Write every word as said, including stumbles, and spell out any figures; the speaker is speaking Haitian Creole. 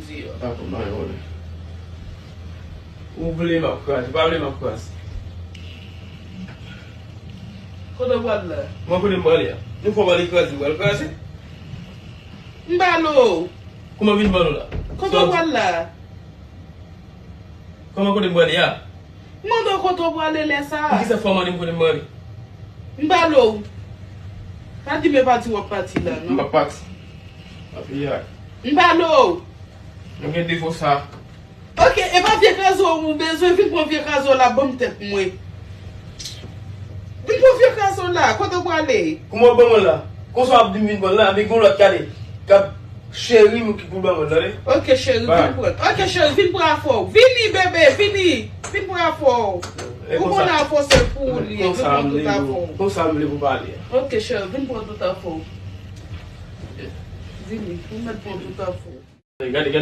Di yo. Papa m pa gen pwoblèm. Ou vle m ap kraze, pa vle m ap kraze. Kote w pral la? Mwen kote m prale a. Yon fwa w pale kraze, ou pral kraze. M pale w. Kòman vin pale w la? Kote w pral la? Kòman kote m prale a? M mande w kote w prale lè sa a. Poukisa fò w mande m kote m prale? M pale w. Pa di m e pati w ap pati la, non. M p ap pati. Papi a. M pale w. Nou gen defo sa. Ok, e pa vye kraze w ou bezwen, vin pran vye kraze w la, ban m tèt mwen. Vin pran vye kraze w la, kote w prale? Kòman w ban mwen la? Konsa w ap di m vin pran la, men gen lòt kade k ap cheri m ki pou ban mwen, tande? Ok, cheri, vin pran. Ok, cheri, vin pran afè w. Vini, bebe, vini. Vin pran afè w. Ou konn afè w se pou ou li ye, vin pran tout afè w. Konsa m vle pou pale. Ok, cheri, vin pran tout afè w. Vini, ou mèt pran tout afè w. Gade, gade.